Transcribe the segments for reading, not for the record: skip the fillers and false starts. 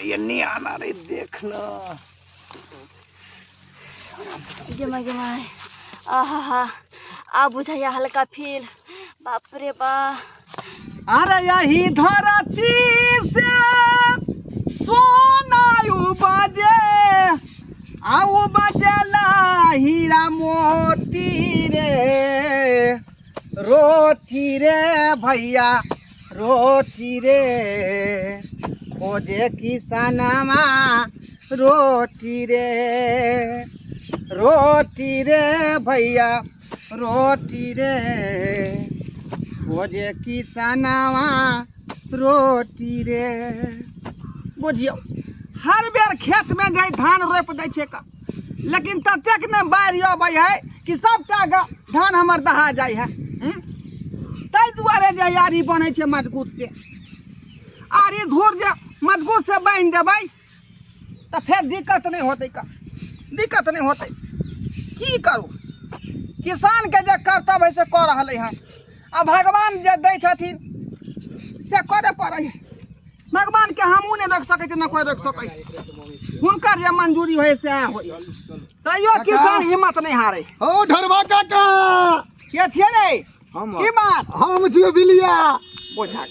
ये आना रे देखना गेमा गेमा आहा हा आ बुझाया हल्का फील। बाप रे बा। अरे यही धरती से सोना उपजे आउ बजला हीरा मोती रे रोटी रे भैया रोटी रे खोजे किसनमा रोटी रे रोटी रे भैया रोटी रे खोजे किसनमा रोटी रे। बुझियो हर बेर खेत में जाय धान रोपि दै छै का, लेकिन ततेक ने बाढ़ि अबै है कि सबटा धान हमर दहा जाइ है। ताहि दुआरे जे आरी बनै छै मजबूत से, आरी धूर जे मजबूत से बान्हि देबै तऽ फेर दिक्कत नहि होतै का, दिक्कत नहि होतै। की करू, किसान के जे कर्तव्य है से कऽ रहलै हन, आ भगवान जे दै छथिन से करऽ पड़ै है। भगवान के हमहूँ नहि रोकि सकै छी ने कोइ रोकि सकै, हुनकर जे मंजूरी होइ सएह होइ। तैयो किसान हिम्मत नहि हारै। हो ढोरबा काका के छियै रे? हम की बात? हम छियै बिलिया। बुझा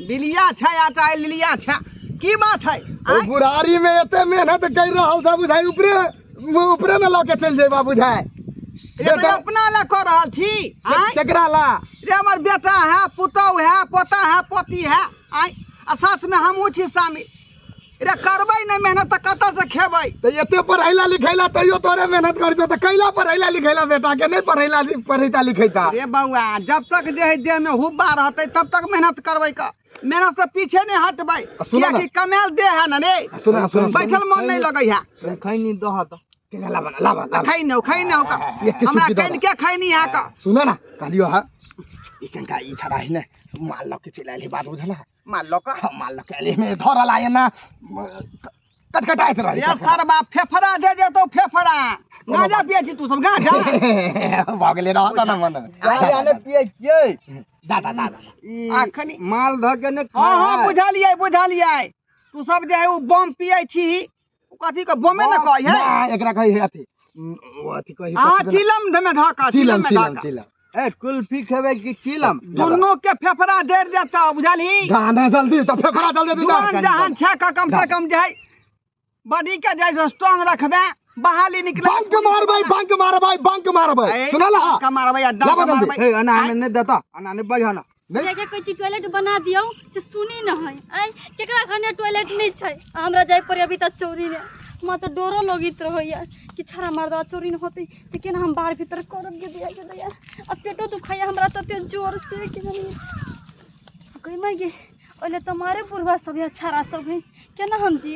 बिलिया छै आ चाहे लिलिया छै, की बात है? ओ बुढ़ारी में एते मेहनत कर रहल छै बुझाइ ऊपरे ऊपरे में लऽ के चलि जेबा बुझाइ। अपना ला कऽ रहल छी? केकरा ला रे? हमर बेटा है, पुतहु है, पोता है, पोती है, आय आ साथ में हमहूँ छी शामिल। रे करबै नहि मेहनत तऽ कतऽ से खेबै? तऽ एते पढ़ैला लिखैला तैयो तोरे मेहनत करै छौ तऽ कैला पढ़ैला लिखैला बेटा के नहि पढ़ैला पढ़ैता लिखैता? रे बौआ जब तक जे है देह में हुब्बा रहतै तब तक मेहनत करबै का, मेहनत से पीछे नहीं हटबै, कियाकि कमायल देह है ना रे। सुना सुना बैठल मन नहीं लगै है। खैनी दह त लाबा लाबा लाबा खैनी खैनी का हमरा खैन के खैनी है का। सुना ना कहलियो हा ई कनका ई छड़ा है ने माल लऽ के चलि आयल बात बुझला? माल लऽ के? हाँ, माल लऽ के आयल में धरल आय ना कटकटाइत रहे। ये सरबा फेफड़ा दे देतौ फेफड़ा। गांजा पियै छी तू सब? गांजा भऽ गेलै रहत ना मन। गांजा नै पियै छियै दादा दादा अखनी माल धऽ के ने। हाँ हाँ बुझलियै बुझलियै, तू सब जे है उ बम पियै छी, कथी के बमे ने कहै है? ना एकरा कहै है अथी ओ अथी कहै है। हां चिलम धमे ढाका चिलम चिलम चिलम। ए कुल्फी खेबै कि चिलम? दुनू के फेफड़ा देर देतौ बुझलही? गाना जल्दी त फेफड़ा जल्दी दे। जुआन जहान छै का कम से कम जे है बॉडी के जे है स्ट्रांग रखबे, बहाली निकले। बंक मारबै बंक मारबै बंक मारबै सुनल हा? बंक मारबै आ डांक मारबै। ए अना हमे नै देता, अना नै बजहना। के कोई चीज टॉयलेट बना दियौ से सुनी न है। आइ केकरा घरने टॉयलेट नहीं छै, हमरा जाय पड़े अभी तक चोरी ने। हमरा तऽ डरो लगैत रहैया कि छड़ा मर्दा चोरी न होतै तऽ केना हम बाहर भीतर करब गे दैया गे दैया। आ पेटो दुखाइया हमरा तते जोर से कि गई माय गे। ओहिले तऽ मारे बुढ़वा सब है छड़ा सब है, केना हम जी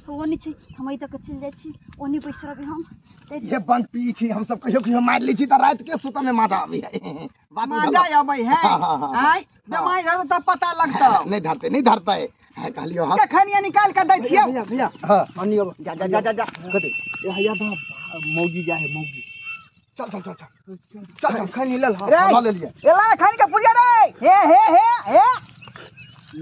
ओनी छै। हम एहि तक चलि जाइ छी, ओनी बैस रहबै हम। ये बंक पी छी हम सब कहियो कहियो मारि लै छी तऽ राति के सुतऽ में मजा आबै है। बात मजा आबै है? आइ बेमारी धरतौ तब पता लगतौ। नहीं धरतै नहीं धरतै है कहलियो हां। के खनिया निकाल के दै छियौ। भैया भैया हां अनियो जा जा जा जा कथि ए हैया बा मौगी जा है मौगी। चल चल चल चल चल चल खनि लेल हां ल लेलिए। एला खनि के पुरिया रे। हे हे हे हे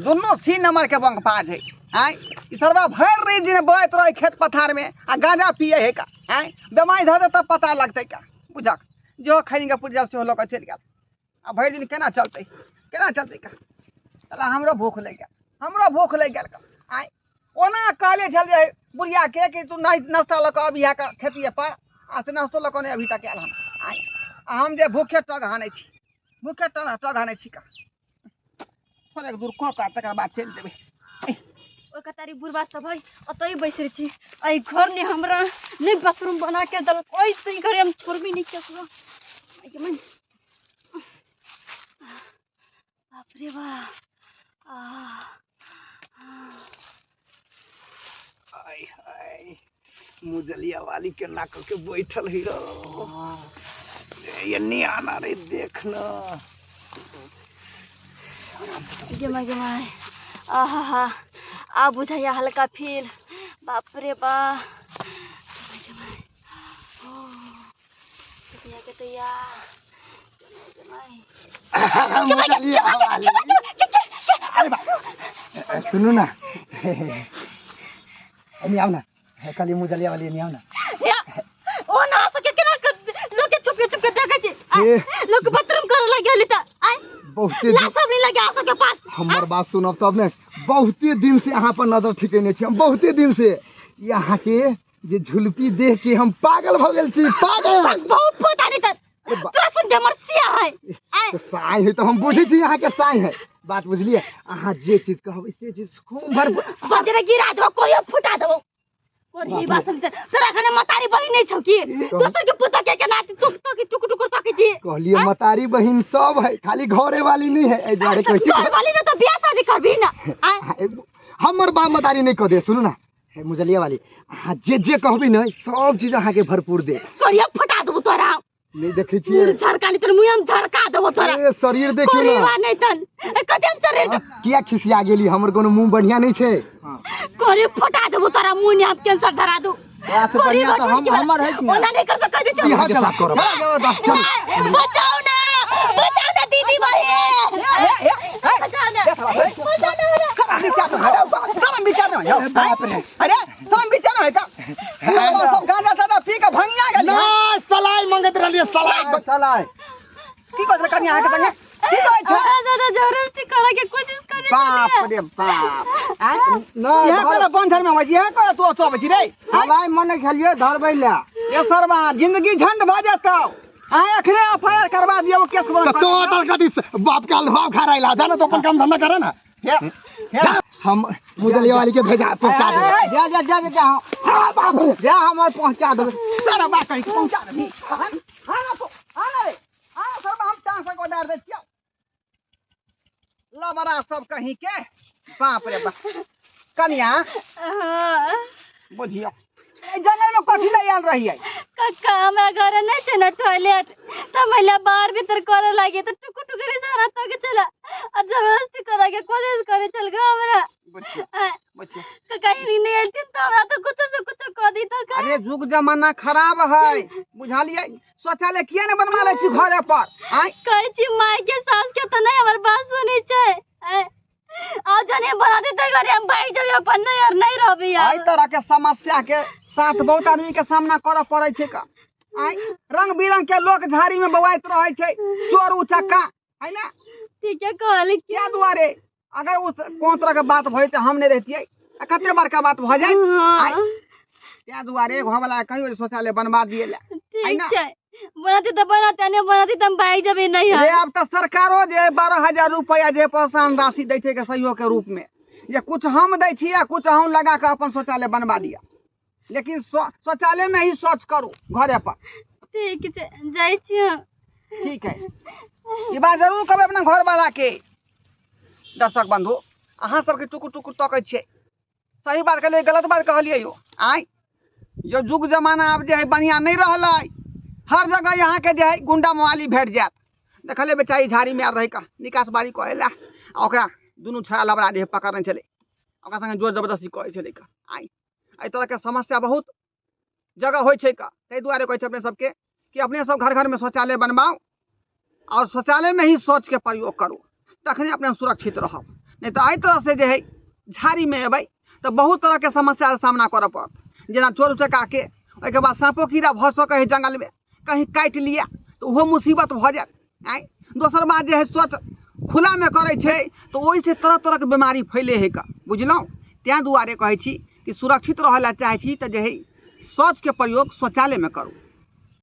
दुनू सी नंबर के बंक पाज है। आइ ई सरबा भरि रही दिन बहैत रहै खेत पथार में आ गांजा पिए है का। आइ बेमारी धरतै तब पता लगतै का। बुझक जो खनि के पुरिया सेहो लऽ कऽ चलि गेल। आ भरि दिन केना चलतै केना चलतै का? चला हमरो भूख लागि गेल, हमरो भूख लागि गेल का। आइ ओना कहले छल जे बुढ़िया के कि तू नहि नाश्ता लऽ कऽ अबिहे का खेतिए पर, आ से नाश्तो लऽ कऽ नहि अभी तक आयल हन। आइ आ हम जे भूखे टग हानै छी, भूखे टग हानै छी का। थोड़ेक दूर कऽ कऽ तकर बाद चलि देबै। ओहि कतारी बुढ़वा सब है ओतहि बैसै छी। एहि घर ने हमरा नहि बाथरूम बना के देलक, ओहि घरे हम छोड़बी नहि केकरो। बाप रे बा। आय हाय मुजलिया वाली के नाक के बैठल ही रो। ये आना रे देखना गेमा गेमा आहा हा आ बुझाया हल्का फील। बाप रे बा। सुनू ना एनी आउ ना, हे खाली मुजलिया वाली एनी आउ ना। या, ओ ना सके केना लोग के छुप के छुप के देखै छै। हे। लोग बाथरूम करे लग गेली त आय बहुते लाश सब नहीं लगे आ सके पास। हमर बात सुनब तब ने। बहुते दिन से अहाँ पर नजर ठिकेने छी हम, बहुते दिन से। ई अहाँके जे झुलपी देख के हम पागल भऽ गेल छी, पागल। बहुत पता नहीं त अरे बा- तोरा सुन के हमर सिया है। आय तऽ साई है तऽ हम बुझै छी अहाँके साई है। बात बुझलियै? अहाँ जे चीज कहबै से चीज खूब भरपूर। बजरे गिरा देबो, कोरियो फुटा देबो। कोरी बात समझ, तोरा खाने मतारी बहिन नहीं छौ की? दोसर के पुतह के केना टुक टुक टुक टुक तक छी? कहलियै मतारी बहिन सब है, खाली घरे वाली नहीं है, एहि दुआरे कहै छी। घर वाली ने तो बियाह शादी करबी ना। आय हमर बाप मतारी नहीं कह दे। सुनू ना हे मुजलिया वाली, अहाँ जे जे कहबी ने सब चीज अहाँके भरपूर दे। कोरियो फुटा देबो तोरा। नहीं देखै छियै? झरका नहीं तोर मुँह में झरका देबो तोरा। ए शरीर देखियौ कोरी ना। बा नहीं तन। ए कते हम शरीर किया खिसिया गेली? हमर कोनो मुँह बढ़िया नहीं छै। कोरी फुटा देबो तोरा मुँह ने, हम कैंसर धरा दू। बात बढ़िया तऽ हम हमर है कि ओना नहीं कर सकै छी। बियाह के साफ करब। बचाओ ना, बचाओ ना दीदी बहिन, बचाओ ना, बचाओ ना। शरम विचार न है, शरम विचार न है। बाप रे। अरे शरम विचार न है का? सब गांजा सादा पी के भंगिया गेल। ना सलाई मंगैत रहलियै, सलाई। सलाइ की कहै छै कनिया अहाँके संगे? की कहै छै? हमरा ज्यादा जबरदस्ती करे के कोशिश करे। बाप रे बाप। आँय? ना इएह कहला बंधन में होइ छै, इएह कहला तू सब छी रे। सलाई मने खेलियै धरबै लए। ए सरवा जिंदगी झंड भऽ जेतौ। आँय अखने एफ I R करवा दियौ केस तऽ तो तऽ कथी बाप के अलभाव खा रहला, जाना तो अपन काम धंधा करे ना। हम मुजलिया वाली के भेजा पहुंचा देबै। जा जा जा जा, हाँ बाप रे, जा हमर पहुंचा देबै। सरवा कहीं पहुंचा देबी। हाँ ना तो, हाँ ना रे, हाँ सरवा हम टांग से गोदार दे छियौ। लबरा सब कहीं के, बाप रे बाप। कनिया बुझियौ एहि जंगल में कथी लए आयल रहियै? कक्का हमरा घर नहीं छै ना टॉयलेट, त महिला बाहर भीतर करे लागे त टुकु टुकरी सारा तक चला आ जबरदस्ती करे के कोशिश करे चल गो हमरा। बुझियौ बुझियौ कक्का ई नहीं आइथिन त हमरा त कुछ से कुछ कह दी त। अरे जुग जमाना खराब है, बुझलियै? शौचालय किया ने बनवा लै छी घरे पर? आँय कहै छी माय के सास के त नहीं हमर बात सुनै छै। आ जने बना देते घरे हम भाग जेबै अपन, नहीं और नहीं रहबै यार। एहि तरह के समस्या के साथ बहुत आदमी के सामना करऽ पड़ै छै का। आँय रंग बिरंग के लोक झाड़ी में बौआइत रहै छै, चोर उचक्का है ना। ठीक है कहली क्या दुआरे अगर उस कोन तरह के बात भऽ जेतै हम नहीं रहतियै आ कते बड़का बात भऽ जाय। हाँ ताहि दुआरे घरवला के कहियो जे शौचालय बनवा दिए ला। ठीक छै, बनाते त बनाते, नहीं बनाते त हम भाग जेबै नहीं। रे आब तऽ सरकारो जे 12,000 रुपया जे प्रोत्साहन राशि दै छै के सहयोग के रूप में, जे कुछ हम दै छी आ कुछ हम लगा के अपन शौचालय बनवा लिअ, लेकिन शौचालय में ही शौच करू घरे पर। ठीक छै, जाइ छी हम। ठीक है, ई बात जरूर कहबै अपना घरवाला के। दर्शक बंधु अहाँ सबके टुकुर टुकुर तकै छियै, सही बात कहलियै गलत बात कहलियै यौ? आँय जो जुग जमाना आब जे है बढ़िआँ नहीं रहलै, हर जगह यहाँ के जे है गुंडा मोहाली भेट जायत। देखलियै बेचारी झाड़ी में आयल रहै का निकास बारी करै लए, आ ओकरा दुनू छड़ा लबड़ा जे पकड़ने छलै, ओकरा संगे जोर जबरदस्ती करै छलै का। आँय एहि तरहके समस्या बहुत जगह होइ छै का। ताहि दुआरे कहै छै अपने सबके कि अपने सब घर घरमे शौचालय बनबाउ और शौचालय में ही शौच के प्रयोग करू, तखने अपने सुरक्षित रहब। नहीं तऽ एहि तरह से जे है झाड़ी में एबै तऽ बहुत तरह के समस्या के सामना करऽ पड़त, जेना चोर उचक्का के, ओहिके बाद साँपो कीड़ा भऽ सकै है जंगलमे, कहीं काटि लिअ तऽ ओहो मुसीबत भऽ जायत। आँय दोसर बात जे है शौच खुलामे करै छै तऽ ओहिसँ तरह तरहके बीमारी फैले है का, बुझलहुँ? ताहि दुआरे कहै छी कि सुरक्षित रहै लए चाहै छी तऽ जे है शौचके प्रयोग शौचालयमे करू।